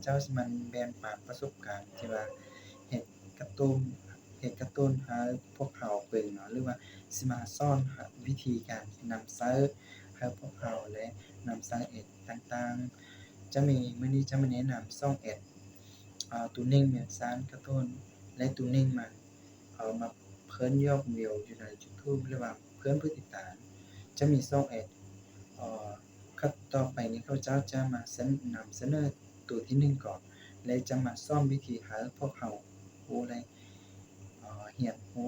ເຈົ້າຊິມາແບ່ງປັນປະສົບການທີ່ວ່າເຮັດກາຕູນ ເຮັດກາຕູນໃຫ້ພວກເຮົາເບິ່ງເນາະ ຫຼືວ່າຊິມາສອນວິທີການນຳໃຊ້ໃຫ້ພວກເຮົາ ແລະ ນຳໃຊ້ແອັບຕ່າງໆ. ຈະມີ ມື້ນີ້ຈະມາແນະນຳສອງແອັບ ອາ ໂຕໜຶ່ງແມ່ນສ້າງກາຕູນ ແລະ ໂຕໜຶ່ງມາ ເອົາມາເພີ່ມຍອດວິວຢູ່ໃນ YouTube ຫຼືວ່າເພີ່ມຜູ້ຕິດຕາມ. ຈະມີສອງແອັບ ເອີ ຄັບ ຕໍ່ໄປນີ້ຂ້າພະເຈົ້າຈະມາສະ ນຳສະເໜີໂຕທີໜຶ່ງກ່ອນ ແລະ ຈະມາສອນວິທີໃຫ້ພວກເຮົາຮູ້ ແລະ ເອີ ຮຽນຮູ້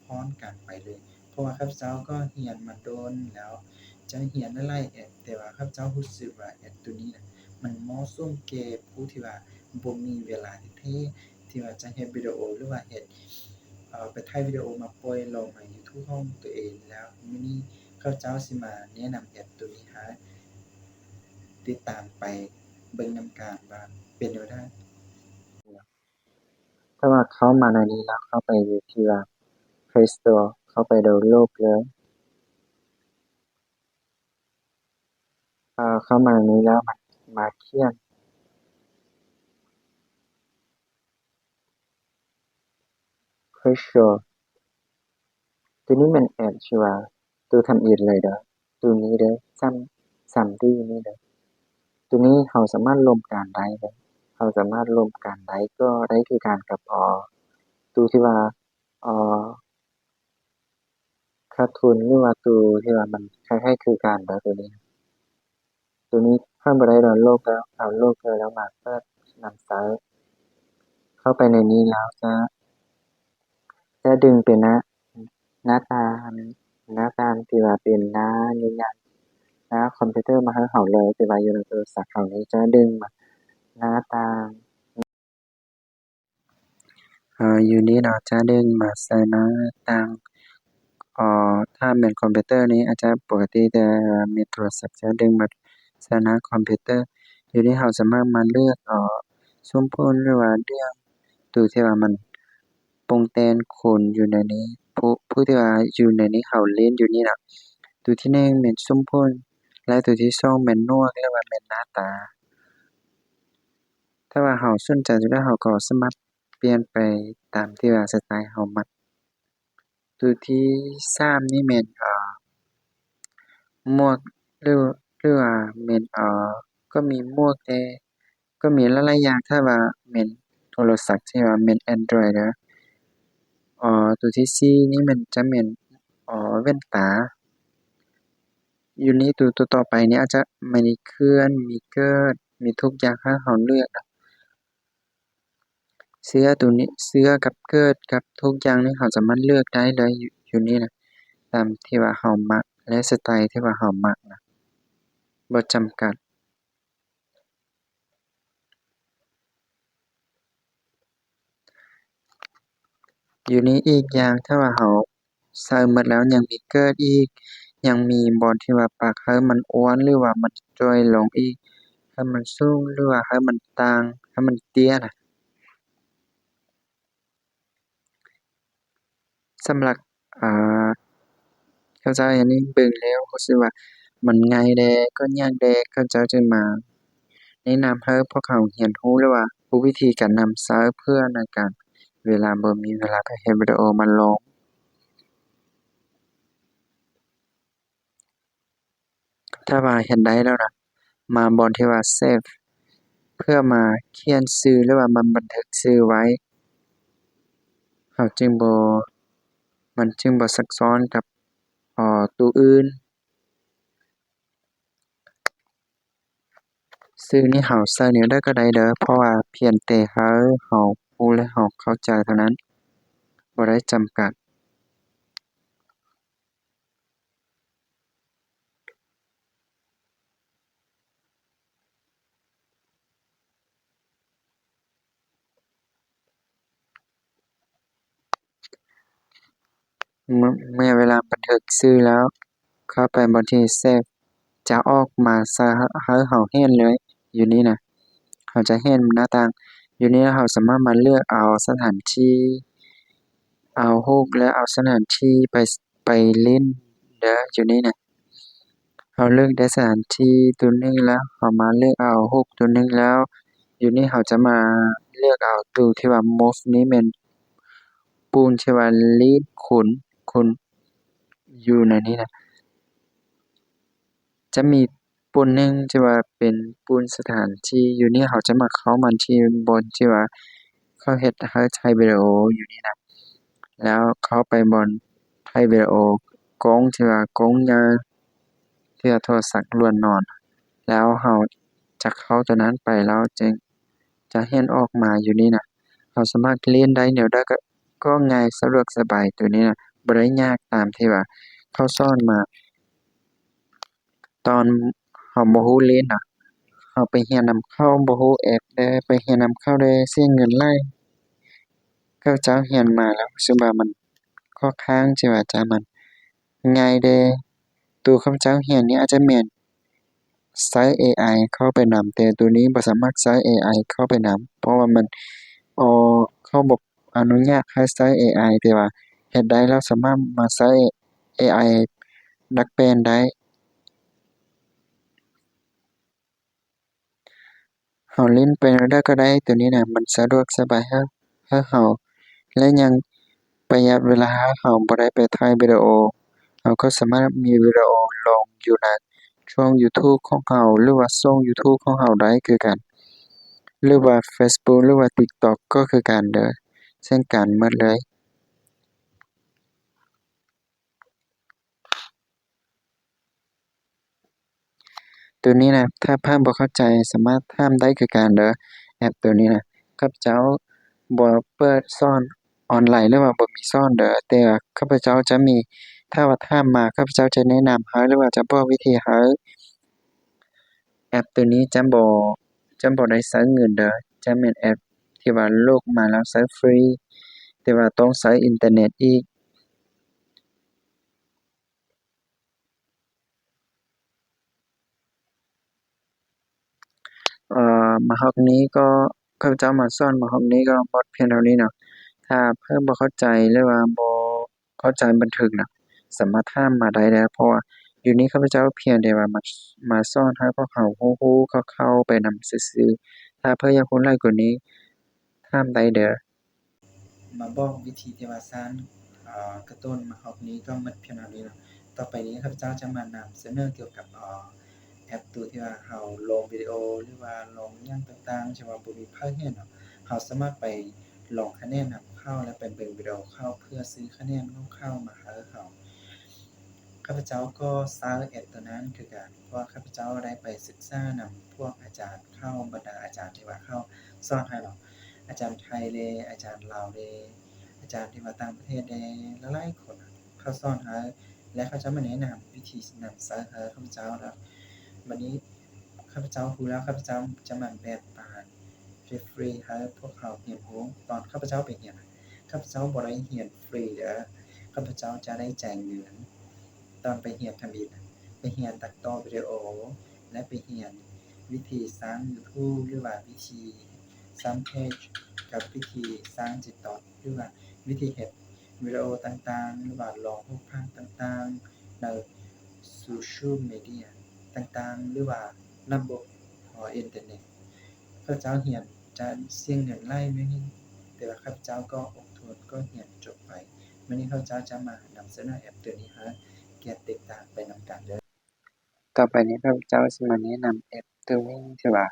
ພ້ອມໆກັນໄປເລີຍ. ເພາະວ່າຂ້າພະເຈົ້າກໍຮຽນມາດົນແລ້ວ ຈະຮຽນຫຼາຍໆແອັບ ແຕ່ວ່າຂ້າພະເຈົ້າຮູ້ສຶກວ່າແອັບໂຕນີ້ນະ ມັນເໝາະສົມແກ່ຜູ້ທີ່ວ່າບໍ່ມີເວລາແທ້ໆ ທີ່ວ່າຈະເຮັດວິດີໂອ ຫຼືວ່າເຮັດ ເອີ ໄປຖ່າຍວິດີໂອມາປ່ອຍລົງໃນ YouTube ຂອງຕົວເອງ. ແລ້ວມື້ນີ້ຂ້າພະເຈົ້າຊິມາແນະນຳແອັບໂຕນີ້ໃຫ້ ຕິດຕາມໄປເບິ່ງນຳກັນວ່າເປັນແນວໃດ. ຖ້າວ່າເຂົ້າມາໃນນີ້ແລ້ວ ເຂົ້າໄປຢູ່ທີ່ວ່າ Play Store ເຂົ້າໄປດາວໂຫຼດເລີຍ. ເຂົ້າມາໃນນີ້ແລ້ວ ມັນມາຂຽນ Pressure ໂຕນີ້ແມ່ນແອັບທີ່ວ່າໂຕທຳອິດເລີຍເດີ ໂຕນີ້ເດີ ສາມ ສາມໂຕນີ້ເດີ. ໂຕນີ້ເຮົາສາມາດລົມການໄດ້ເດີ ເຮົາສາມາດລົມການໄດ້ ກໍໄດ້ຄືກັນກັບ ເອີ ໂຕທີ່ວ່າ ເອີ ກາຕູນ ຫຼືວ່າໂຕທີ່ວ່າມັນຄ້າຍໆຄືກັນເດີ ໂຕນີ້. ໂຕນີ້ຂ້ອຍບໍ່ໄດ້ດາວໂຫຼດແລ້ວ ດາວໂຫຼດແລ້ວມາເປີດນຳໃຊ້. ເຂົ້າໄປໃນນີ້ແລ້ວຈະ ຈະດຶງເປັນໜ້າ ໜ້າຕ່າງ ໜ້າຕ່າງທີ່ວ່າເປັນໜ້າໃຫຍ່ໆ ໜ້າຄອມພິວເຕີມາໃຫ້ເຮົາເລີຍ ທີ່ວ່າຢູ່ໃນໂທລະສັບເຮົານີ້ ຈະດຶງມາໜ້າຕ່າງ ເອີ ຢູ່ນີ້ເນາະ ຈະດຶງມາໃສ່ໜ້າຕ່າງ ເອີ ຖ້າແມ່ນຄອມພິວເຕີນີ້ອາດຈະປົກກະຕິ ແຕ່ວ່າແມ່ນໂທລະສັບຈະດຶງມາໃສ່ໜ້າຄອມພິວເຕີ. ຢູ່ນີ້ເຮົາສາມາດມາເລືອກ ເອີ ຊຸມພົນ ຫຼືວ່າເລື່ອງໂຕທີ່ວ່າມັນປົງແຕ່ງຄົນຢູ່ໃນນີ້ ຜູ້ ຜູ້ທີ່ວ່າຢູ່ໃນນີ້ ເຮົາຫຼິ້ນຢູ່ນີ້ນະ. ໂຕທີໜຶ່ງແມ່ນຊຸມພົນ ແລະ ໂຕທີສອງແມ່ນໜວກ ຫຼືວ່າແມ່ນໜ້າຕາ. ຖ້າວ່າເຮົາສົນໃຈໂຕໃດ ເຮົາກໍສາມາດປ່ຽນໄປຕາມທີ່ວ່າສະໄຕເຮົາມັກ. ໂຕທີສາມນີ້ແມ່ນ ເອີ ໝວກ ຫຼື ຫຼືວ່າແມ່ນ ເອີ ກໍມີໝວກແດ່ ກໍມີຫຼາຍໆຢ່າງ ຖ້າວ່າແມ່ນໂທລະສັບທີ່ວ່າແມ່ນ Android ເດີ. ເອີ ໂຕທີສີ່ນີ້ແມ່ນ ຈະແມ່ນ ເອີ ແວ່ນຕາ. ຢູ່ນີ້ໂຕ ໂຕຕໍ່ໄປນີ້ອາດຈະມີເຄື່ອນ ມີເກີດ ມີທຸກຢ່າງໃຫ້ເຮົາເລືອກນະ. ເສື້ອໂຕນີ້ ເສື້ອກັບເກີດກັບທຸກຢ່າງນີ້ ເຮົາສາມາດເລືອກໄດ້ເລີຍ ຢູ່ ຢູ່ນີ້ນະ ຕາມທີ່ວ່າເຮົາມັກ ແລະ ສະໄຕທີ່ວ່າເຮົາມັກນະ ບໍ່ຈຳກັດ. ຢູ່ນີ້ອີກຢ່າງ ຖ້າວ່າເຮົາໃສ່ໝົດແລ້ວ ຍັງມີເກີດອີກ ຍັງມີບ່ອນທີ່ວ່າປັບໃຫ້ມັນອ້ວນ ຫຼືວ່າມັນຈ່ອຍລົງອີກ ໃຫ້ມັນສູງ ຫຼືວ່າໃຫ້ມັນຕ່າງ ໃຫ້ມັນເຕ້ຍນະ. ສຳລັບ ອາ ເຂົາເຈົ້າອັນນີ້ເບິ່ງແລ້ວ ເຂົາເຈົ້າວ່າມັນງ່າຍແດ່ ກໍຫຍັງແດ່ ເຂົາເຈົ້າຈຶ່ງມາແນະນຳໃຫ້ພວກເຮົາຮຽນຮູ້ ຫຼືວ່າຮູ້ວິທີການນຳໃຊ້ ເພື່ອໃນການເວລາບໍ່ມີເວລາໄປເຮັດວິດີໂອມາລົງ. ຖ້າວ່າເຮັດໄດ້ແລ້ວນະ ມາບ່ອນທີ່ວ່າ Save ເພື່ອມາຂຽນຊື່ ຫຼືວ່າມາບັນທຶກຊື່ໄວ້ ເຮົາຈຶ່ງບໍ່ ມັນຈຶ່ງບໍ່ຊັບຊ້ອນກັບ ເອີ ໂຕອື່ນ. ຊື່ນີ້ເຮົາໃສ່ແນວໃດກໍໄດ້ເດີ ເພາະວ່າພຽງແຕ່ໃຫ້ເຮົາຮູ້ ແລະ ເຮົາເຂົ້າໃຈເທົ່ານັ້ນ ບໍ່ໄດ້ຈຳກັດ. ເມື່ອ ເມື່ອເວລາບັນທຶກຊື່ແລ້ວ ເຂົ້າໄປບ່ອນທີ່ Save ຈະອອກມາໃຫ້ເຮົາເຫັນເລີຍ ຢູ່ນີ້ນະ ເຮົາຈະເຫັນໜ້າຕ່າງ ຢູ່ນີ້ເຮົາສາມາດມາເລືອກເອົາສະຖານທີ່ ເອົາຮູບ ແລະ ເອົາສະຖານທີ່ໄປ ໄປຫຼິ້ນເດີ ຢູ່ນີ້ນະ. ເຮົາເລືອກໄດ້ສະຖານທີ່ໂຕໜຶ່ງແລ້ວ ເຮົາມາເລືອກເອົາຮູບໂຕໜຶ່ງແລ້ວ ຢູ່ນີ້ເຮົາຈະມາເລືອກເອົາຕູ້ທີ່ວ່າ move ນີ້ແມ່ນປູນທີ່ວ່າ lean ຂຸນ ຂຸນ ຢູ່ໃນນີ້ນະ ຈະມີ ໂປນໜຶ່ງທີ່ວ່າເປັນໂປນສະຖານທີ່ຢູ່ນີ້ ເຮົາຈະມາເຂົ້າມັນທີ່ບ່ອນທີ່ວ່າເຂົາເຮັດໃຫ້ຖ່າຍວິດີໂອຢູ່ນີ້ນະ ແລ້ວເຂົ້າໄປບ່ອນຖ່າຍວິດີໂອ ກ້ອງທີ່ວ່າກ້ອງໃຫຍ່ ທີ່ວ່າໂທລະສັບລ້ວນນອນ ແລ້ວເຮົາຈະເຂົ້າໂຕນັ້ນໄປ ແລ້ວຈຶ່ງຈະເຫັນອອກມາຢູ່ນີ້ນະ ເຮົາສາມາດ lean ໄດ້ແນວໃດກໍ ກໍງ່າຍສະດວກສະບາຍ ໂຕນີ້ນະ ບໍ່ໄດ້ຍາກຕາມທີ່ວ່າເຂົາສອນມາ. ຕອນເຮົາບໍ່ຮູ້ lean ນະ ເຮົາໄປຮຽນນຳເຂົາ ບໍ່ຮູ້ແອັບເດີ ໄປຮຽນນຳເຂົາເດີ ເສຍເງິນຫຼາຍ. ຂ້າພະເຈົ້າຮຽນມາແລ້ວ ຮູ້ສຶກວ່າມັນຂ້ອນຂ້າງທີ່ວ່າຈະມັນງ່າຍເດີ. ໂຕຂ້າພະເຈົ້າຮຽນນີ້ອາດຈະແມ່ນໃຊ້ເອໄອເຂົ້າໄປນຳ ແຕ່ໂຕນີ້ບໍ່ສາມາດໃຊ້ເອໄອເຂົ້າໄປນຳ ເພາະວ່າມັນ ເຂົາບໍ່ ອະນຸຍາດໃຫ້ໃຊ້ເອໄອ ແຕ່ວ່າເຮັດໄດ້ ແລ້ວສາມາດມາໃຊ້ເອໄອດັດແປງໄດ້. ເຮົາ lean ໄປແນວໃດກໍໄດ້ ໂຕນີ້ນະ ມັນສະດວກສະບາຍໃຫ້ ໃຫ້ເຮົາ ແລະ ຍັງປະຢັດເວລາໃຫ້ເຮົາ ບໍ່ໄດ້ໄປຖ່າຍວິດີໂອ ເຮົາກໍສາມາດມີວິດີໂອລົງຢູ່ໃນຊ່ອງ YouTube ຂອງເຮົາ ຫຼືວ່າຊ່ອງ YouTube ຂອງເຮົາໄດ້ຄືກັນ ຫຼືວ່າ Facebook ຫຼືວ່າ TikTok ກໍຄືກັນເດີ ເຊັ່ນກັນໝົດເລີຍ. ໂຕນີ້ນະ ຖ້າເພິ່ນບໍ່ເຂົ້າໃຈ ສາມາດຖາມໄດ້ຄືກັນເດີ ແອັບໂຕນີ້ນະ. ຂ້າພະເຈົ້າບໍ່ເປີດສອນອອນລາຍ ຫຼືວ່າບໍ່ມີສອນເດີ ແຕ່ຂ້າພະເຈົ້າຈະມີ ຖ້າວ່າຖາມມາ ຂ້າພະເຈົ້າຈະແນະນຳໃຫ້ ຫຼືວ່າຈະບອກວິທີໃຫ້. ແອັບໂຕນີ້ຈະບໍ່ ຈະບໍ່ໄດ້ໃຊ້ເງິນເດີ ຈະແມ່ນແອັບທີ່ວ່າໂຫຼດມາແລ້ວໃຊ້ຟຣີ ແຕ່ວ່າຕ້ອງໃຊ້ອິນເຕີເນັດອີກ. ເອີ ມາຮອບນີ້ກໍ ຂ້າພະເຈົ້າມາສອນມາຮອບນີ້ກໍໝົດພຽງເທົ່ານີ້ເນາະ. ຖ້າເພິ່ນບໍ່ເຂົ້າໃຈ ຫຼືວ່າບໍ່ເຂົ້າໃຈບັນທຶກນະ ສາມາດຖາມມາໄດ້ເດີ ເພາະວ່າຢູ່ນີ້ຂ້າພະເຈົ້າພຽງແຕ່ວ່າມາ ມາສອນໃຫ້ພວກເຮົາຮູ້ໆ ເຂົ້າໆ ໄປນຳຊື່ໆ. ຖ້າເພິ່ນຢາກຮູ້ຫຼາຍກວ່ານີ້ ຖາມໄດ້ເດີ. ມາບອກວິທີທີ່ວ່າສ້າງ ເອີ ກາຕູນມາຮອບນີ້ກໍໝົດພຽງເທົ່ານີ້ເນາະ. ຕໍ່ໄປນີ້ຂ້າພະເຈົ້າຈະມານຳສະເໜີກ່ຽວກັບ ເອີ ແອັບໂຕທີ່ວ່າເຮົາລົງວິດີໂອ ຫຼືວ່າລົງຫຍັງຕ່າງໆ ທີ່ວ່າບໍ່ມີໃຜເຫັນເນາະ ເຮົາສາມາດໄປລົງຄະແນນນຳເຂົາ ແລະ ໄປເບິ່ງວິດີໂອເຂົາ ເພື່ອຊື້ຄະແນນຂອງເຂົາມາໃຫ້ເຮົາ. ຂ້າພະເຈົ້າກໍໃຊ້ແອັບໂຕນັ້ນຄືກັນ ເພາະວ່າຂ້າພະເຈົ້າໄດ້ໄປສຶກສານຳພວກອາຈານເຂົາ ບັນດາອາຈານທີ່ວ່າເຂົາສອນໃຫ້ເນາະ ອາຈານໄທແດ່ ອາຈານລາວແດ່ ອາຈານທີ່ວ່າຕ່າງປະເທດແດ່ ຫຼາຍໆຄົນເຂົາສອນໃຫ້ ແລະ ເຂົາເຈົ້າມາແນະນຳວິທີນຳໃຊ້ໃຫ້ຂ້າພະເຈົ້າເນາະ. ບັດນີ້ຂ້າພະເຈົ້າຮູ້ແລ້ວ ຂ້າພະເຈົ້າຈະມາແບ່ງປັນຟຣີໆ ໃຫ້ພວກເຮົາຮຽນຮູ້. ຕອນຂ້າພະເຈົ້າໄປຮຽນ ຂ້າພະເຈົ້າບໍ່ໄດ້ຮຽນຟຣີເດີ ຂ້າພະເຈົ້າຈະໄດ້ຈ່າຍເງິນ. ຕອນໄປຮຽນທຳອິດ ໄປຮຽນຕັດຕໍ່ວິດີໂອ ແລະ ໄປຮຽນວິທີສ້າງຢູທູບ ຫຼືວ່າວິທີສ້າງເພຈ ກັບວິທີສ້າງຕິກຕັອກ ຫຼືວ່າວິທີເຮັດວິດີໂອຕ່າງໆ ຫຼືວ່າລົງຮູບພາບຕ່າງໆ ໃນໂຊຊຽວມີເດຍຕ່າງໆ ຫຼືວ່າລະບົບ ເອີ ອິນເຕີເນັດ. ຂ້າພະເຈົ້າຮຽນຈະເສຍເງິນຫຼາຍໜ້ອຍໜຶ່ງ ແຕ່ວ່າຂ້າພະເຈົ້າກໍອົດທົນ ກໍຮຽນຈົບໄປ. ມື້ນີ້ຂ້າພະເຈົ້າຈະມານຳສະເໜີແອັບໂຕນີ້ໃຫ້ແກ່ຕິດຕາມໄປນຳກັນເດີ. ຕໍ່ໄປນີ້ຂ້າພະເຈົ້າຊິມາແນະນຳແອັບໂຕໜຶ່ງທີ່ວ່າ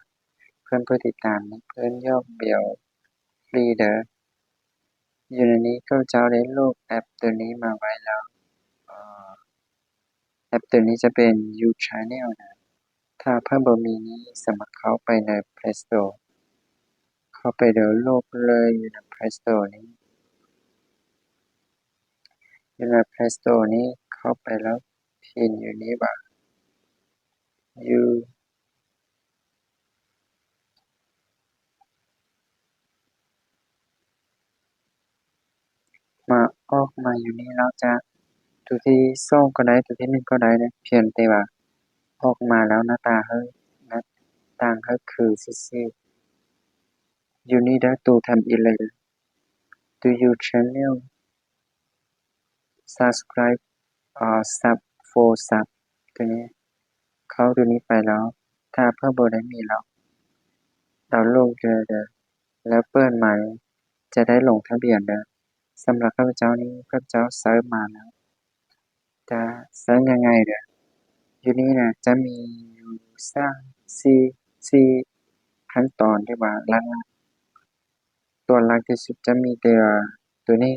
ເພິ່ນຜູ້ຕິດຕາມນີ້ເອີ້ນຍອດວິວຟຣີເດີ. ຢູ່ໃນນີ້ຂ້າພະເຈົ້າໄດ້ໂຫຼດແອັບໂຕນີ້ມາໄວ້ແລ້ວ. ເອີ ແອັບໂຕນີ້ຈະເປັນ YouTube Channel ນະ. ຖ້າເພິ່ນບໍ່ມີນີ້ ສາມາດເຂົ້າໄປໃນ Play Store ເຂົ້າໄປດາວໂຫຼດເລີຍຢູ່ໃນ Play Store ນີ້. ຢູ່ໃນ Play Store ນີ້ ເຂົ້າໄປແລ້ວພິມຢູ່ນີ້ວ່າ You ມາ ອອກມາຢູ່ນີ້ແລ້ວຈະ ໂຕທີສອງກໍໄດ້ ໂຕທີໜຶ່ງກໍໄດ້ເນາະ ພຽງແຕ່ວ່າອອກມາແລ້ວໜ້າຕາໃຫ້ ໜ້າຕ່າງໃຫ້ຄືຊື່ໆ ຢູ່ນີ້ໄດ້ ໂຕທຳອິດເລີຍ Do you channel subscribe or sub for sub ໂຕນີ້ ເຂົ້າໂຕນີ້ໄປແລ້ວ ຖ້າເພິ່ນບໍ່ໄດ້ມີແລ້ວ ໄປ ດາວໂຫຼດເດີ ແລ້ວເປີດມາຈະໄດ້ລົງທະບຽນເດີ. ສຳລັບຂ້າພະເຈົ້ານີ້ ຂ້າພະເຈົ້າເສີບມາແລ້ວ ຈະເສີບງ່າຍໆເດີ. ຢູ່ນີ້ນະ ຈະມີຢູ່ສາມ ສີ່ ສີ່ຂັ້ນຕອນທີ່ວ່າຫຼັກໆ ຕົວຫຼັກທີ່ສຸດຈະມີແຕ່ວ່າຕົວນີ້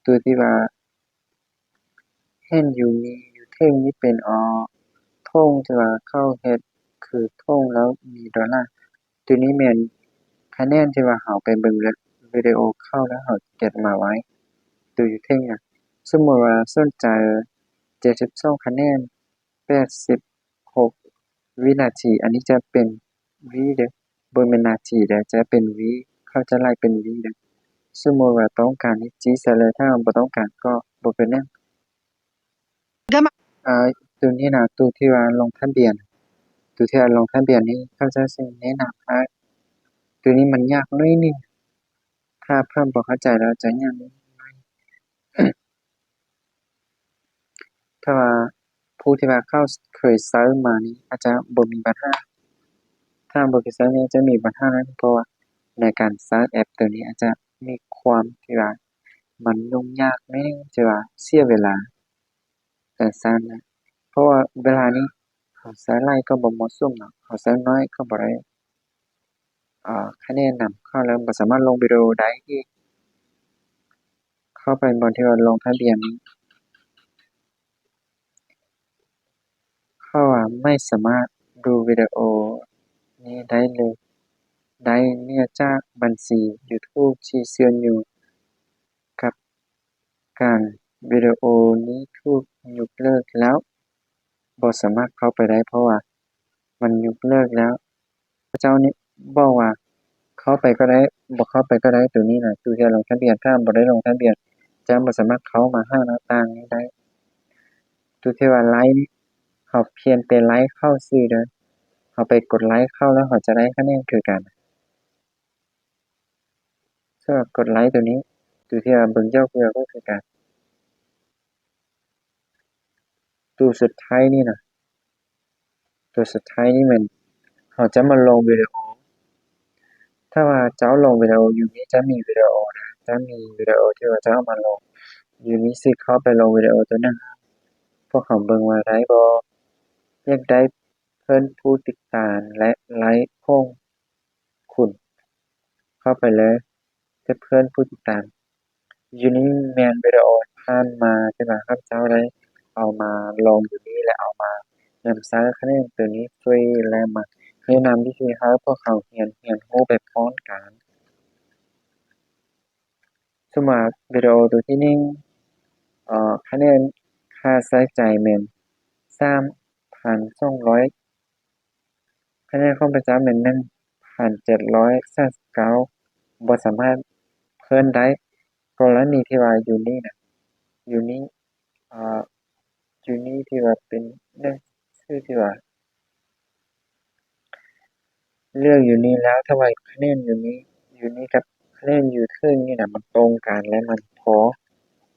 ຕົວທີ່ວ່າເຫັນຢູ່ນີ້ ຢູ່ເທິງນີ້ເປັນ ອາ ຖົງທີ່ວ່າເຂົາເຮັດຄືຖົງແລ້ວມີໂດລາ. ຕົວນີ້ແມ່ນຄະແນນທີ່ວ່າເຮົາໄປເບິ່ງວິດີໂອເຂົາແລ້ວເຮົາເກັບມາໄວ້ ຕົວຢູ່ເທິງນະ. ສົມມຸດວ່າສົນໃຈເຈັດສິບສອງຄະແນນ ແປດສິບຫົກວິນາທີ ອັນນີ້ຈະເປັນວິເດີ ບໍ່ແມ່ນນາທີເດີ ຈະເປັນວິ ເຂົາຈະໄລ່ເປັນວິເດີ. ສົມມຸດວ່າຕ້ອງການນີ້ຈີ້ໃສ່ເລີຍ ຖ້າບໍ່ຕ້ອງການກໍບໍ່ເປັນຫຍັງ. ອາ ຕົວນີ້ນະ ຕົວທີ່ວ່າລົງທະບຽນ ຕົວທີ່ວ່າລົງທະບຽນນີ້ ເຂົາເຈົ້າຊິແນະນຳໃຫ້ ຕົວນີ້ມັນຍາກໜ້ອຍໜຶ່ງ ຖ້າເພິ່ນບໍ່ເຂົ້າໃຈແລ້ວຈະຍາກໜ້ອຍ. ຖ້າວ່າຜູ້ທີ່ວ່າເຂົາເຄີຍໃຊ້ມານີ້ອາດຈະບໍ່ມີບັນຫາ ຖ້າບໍ່ເຄີຍໃຊ້ນີ້ອາດຈະມີບັນຫາ ເພາະວ່າໃນການໃຊ້ແອັບໂຕນີ້ອາດຈະມີຄວາມທີ່ວ່າມັນຫຍຸ້ງຍາກແດ່ ທີ່ວ່າເສຍເວລາການໃຊ້ນະ ເພາະວ່າເວລານີ້ເຮົາໃຊ້ຫຼາຍກໍບໍ່ເໝາະສົມເນາະ ເຮົາໃຊ້ໜ້ອຍກໍບໍ່ໄດ້ ອາ ຄະແນນນຳເຂົາແລ້ວບໍ່ສາມາດລົງວິດີໂອໄດ້ອີກ. ເຂົ້າໄປບ່ອນທີ່ວ່າລົງທະບຽນນີ້ ເຂົາວ່າໄມ່ສາມາດດູວິດີໂອນີ້ໄດ້ເລີຍ ໄດ້ເນື່ອງຈາກບັນຊີຢູທູບທີ່ເຊື່ອມໂຍງກັບການ ວິດີໂອນີ້ຖືກຍົກເລີກແລ້ວ ບໍ່ສາມາດເຂົ້າໄປໄດ້ ເພາະວ່າມັນຍົກເລີກແລ້ວ. ເຂົາເຈົ້ານີ້ບອກວ່າເຂົ້າໄປກໍໄດ້ ບໍ່ເຂົ້າໄປກໍໄດ້ ໂຕນີ້ນະ ໂຕທີ່ວ່າລົງທະບຽນ ຖ້າບໍ່ໄດ້ລົງທະບຽນ ຈະບໍ່ສາມາດເຂົ້າມາຫາໜ້າຕ່າງນີ້ໄດ້. ໂຕທີ່ວ່າໄລຄ໌ນີ້ ເຮົາພຽງແຕ່ໄລຄ໌ເຂົ້າຊື່ເດີ ເຮົາໄປກົດໄລຄ໌ເຂົ້າແລ້ວເຮົາຈະໄດ້ຄະແນນຄືກັນ. ສຳລັບກົດໄລໂຕນີ້ ໂຕທີ່ວ່າເບິ່ງຢອກເວຍກໍຄືກັນ. ໂຕສຸດທ້າຍນີ້ນະ ໂຕສຸດທ້າຍນີ້ແມ່ນເຮົາຈະມາລົງວິດີໂອ. ຖ້າວ່າເຈົ້າລົງວິດີໂອ ຢູ່ນີ້ຈະມີວິດີໂອນະ ຈະມີວິດີໂອທີ່ວ່າເຈົ້າເອົາມາລົງ. ຢູ່ນີ້ຊິເຂົ້າໄປລົງວິດີໂອໂຕໜຶ່ງ ພວກເຮົາເບິ່ງວ່າໄດ້ບໍ່. ຢາກໄດ້ເພີ່ມຜູ້ຕິດຕາມ ແລະ ໄລຄ໌ຂອງ ຄຸນເຂົ້າໄປເລີຍ ຈະເພີ່ມຜູ້ຕິດຕາມ. ຢູ່ນີ້ແມ່ນວິດີໂອຜ່ານມາທີ່ວ່າຂ້າພະເຈົ້າໄດ້ເອົາມາລົງຢູ່ນີ້ ແລະ ເອົາມານຳໃຊ້ຄະແນນໂຕນີ້ຟຣີ ແລະ ມາແນະນຳວິທີໃຫ້ພວກເຮົາຮຽນ ຮຽນຮູ້ໄປພ້ອມກັນ. ສົມມຸດວ່າວິດີໂອໂຕທີໜຶ່ງ ຄະແນນຄ່າໃຊ້ຈ່າຍແມ່ນສາມພັນສອງຮ້ອຍ ຄະແນນຂອງພະເຈົ້າແມ່ນໜຶ່ງພັນເຈັດຮ້ອຍສາມສິບເກົ້າ ບໍ່ສາມາດເພີ່ມໄດ້. ກໍລະນີທີ່ວ່າຢູ່ນີ້ນະ ຢູ່ນີ້ ອາ ຢູ່ນີ້ທີ່ວ່າເປັນໜັງສືທີ່ວ່າເລືອກຢູ່ນີ້ແລ້ວ ຖ້າວ່າຄະແນນຢູ່ນີ້ ຢູ່ນີ້ກັບຄະແນນຢູ່ເທິງນີ້ນະ ມັນຕົງກັນ ແລະ ມັນພໍ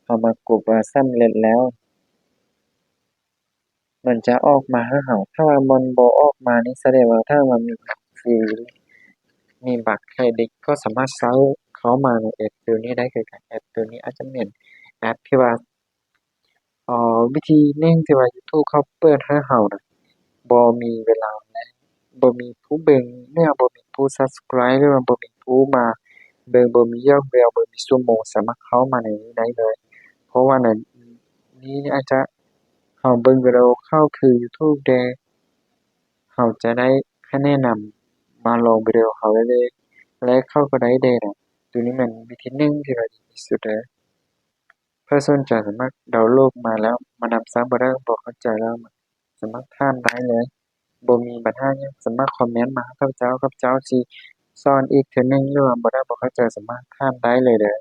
ເຮົາມາກົດວ່າສຳເລັດແລ້ວ ມັນຈະອອກມາໃຫ້ເຮົາ. ຖ້າວ່າມັນບໍ່ອອກມານີ້ ສະແດງວ່າຖ້າວ່າມີບັດເຄຣດິດ ມີບັດເຄຣດິດກໍສາມາດໃຊ້ເຂົ້າມາໃນແອັບໂຕນີ້ໄດ້ຄືກັນ. ແອັບໂຕນີ້ອາດຈະແມ່ນແອັບທີ່ວ່າ ເອີ ວິທີໜຶ່ງທີ່ວ່າຢູທູບເຂົາເປີດໃຫ້ເຮົານະ ບໍ່ມີເວລາ ແລະ ບໍ່ມີຜູ້ເບິ່ງ ຫຼືວ່າບໍ່ມີຜູ້ຊັບສະໄຄຣບ໌ ຫຼືວ່າບໍ່ມີຜູ້ມາເບິ່ງ ບໍ່ມີຍອດວິວ ບໍ່ມີຊົ່ວໂມງ ສາມາດເຂົ້າມາໃນນີ້ໄດ້ເລີຍ. ເພາະວ່າໃນນີ້ອາດຈະ ເຮົາເບິ່ງວິດີໂອເຂົາຄືຢູທູບແດ່ ເຮົາຈະໄດ້ຄະແນນນຳມາລົງວິດີໂອເຮົາໄດ້ເລີຍ ແລະ ເຂົາກໍໄດ້ແດ່ນະ. ໂຕນີ້ແມ່ນວິທີໜຶ່ງທີ່ວ່າດີທີ່ສຸດເດີ. ໃຜສົນໃຈສາມາດດາວໂຫຼດມາແລ້ວມານຳໃຊ້ບໍ່ໄດ້ ບໍ່ເຂົ້າໃຈແລ້ວ ສາມາດຖາມໄດ້ເລີຍ ບໍ່ມີບັນຫາຫຍັງ. ສາມາດຄອມເມັນມາຫາຂ້າພະເຈົ້າ ຂ້າພະເຈົ້າຊິສອນອີກເທື່ອໜຶ່ງ ຫຼືວ່າບໍ່ໄດ້ ບໍ່ເຂົ້າໃຈ ສາມາດຖາມໄດ້ເລີຍເດີ.